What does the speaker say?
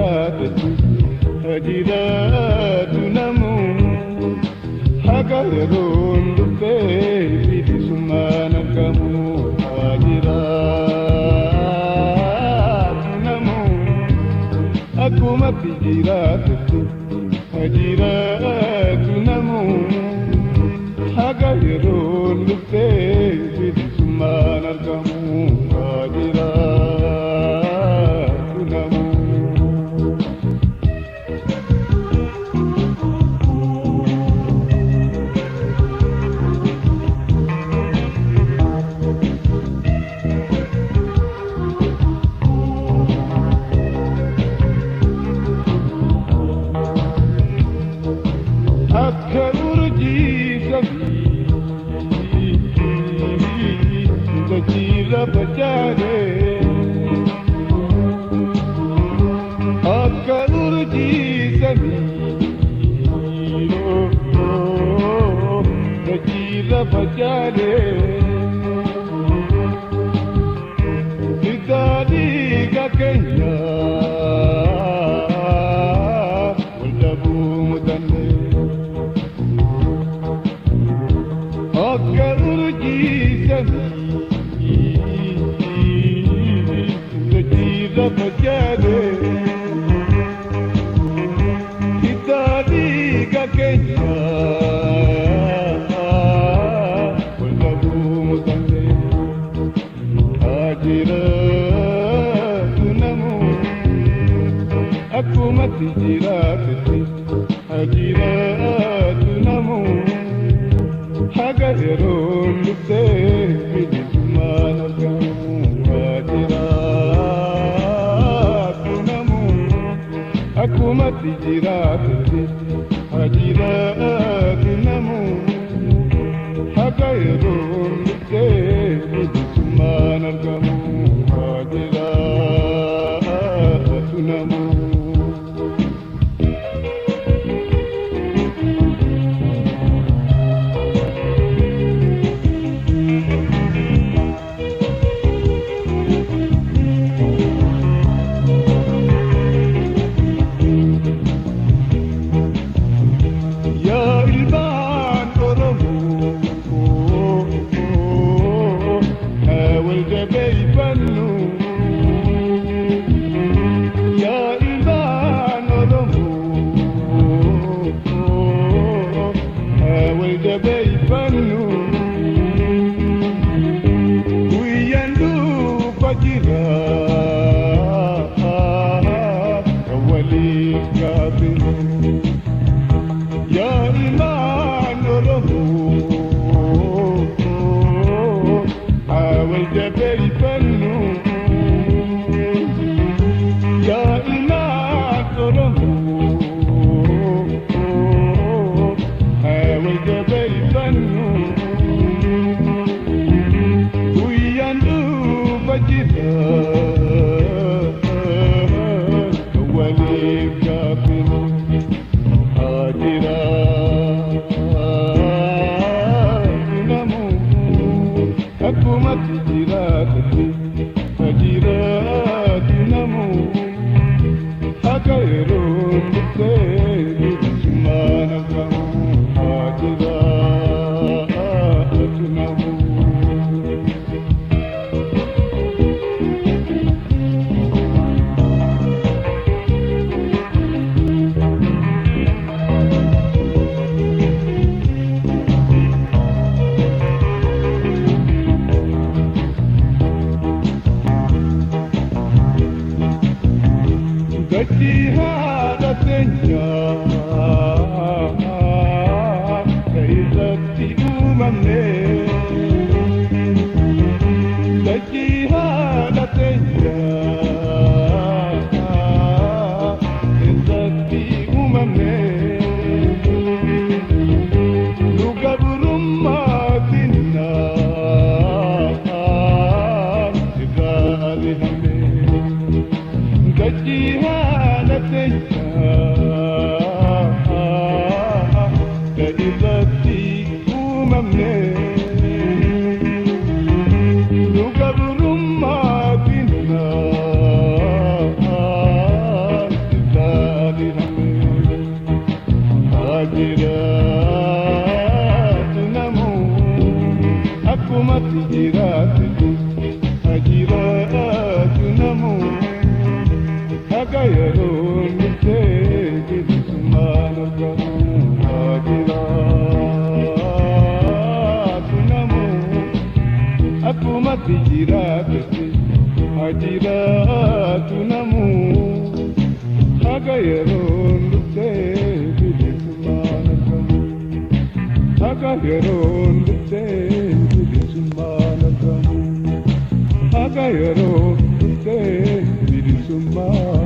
jiraatu jiraatu namu haga yeroon dhuftee bilisummaan argamu jiraatu namu akkumatti jiraatutti jiraatu namu haga yeroon dhuftee bilisummaan argamu jiraatu namu. Akka urjii samii dachiirra facaane, akka urjii samii dachiirra facaane, hiddaa dhiiga keenya wal dhabuu mudanne. Akka urjii samii dachiirra facaane, hiddaa dhiiga keenya wal dhabuu mudanne. Jiraatu namu akkumatti jiraatutti jiraatu namu haga yeroon dhuftee bilisummaan argamu jiraatu namu akkumatti jiraatutti jiraatu namu haga yeroon dhuftee bilisummaan argamu jiraatu namu. Yaa ilmaan Oromoo, haa wal jabeeffannu. Yaa ilmaan Oromoo, haa wal jabeeffannu. Guyyaan dhufa jira, kan waliif gaabbinu. Yaa ilmaan Oromoo, haa wal jabeeffannu. Yaa ilmaan Oromoo, haa wal jabeeffannu. Guyyaan dhufa jira, kan waliif gaabbinu. Jiraatu namu akkumatti jiraatutti jiraatu namu haga yeroon dhuftee bilisummaan argamu jiraatu namu. Dachii haadha teenyaa irratti uumamne. Dachii haadha teenyaa irratti uumamne. Nu gabrummaa diinaa irraa ari'amne. Dachii haadha teenyaa irratti uumamne. Nu gabrummaa diinaa Ati jiraatatti haa jiraatu namuu haga yeroon dhuftee bilisummaan argamu. Haga yeroon dhuftee bilisummaan argamu. Haga yeroon dhuftee bilisummaan.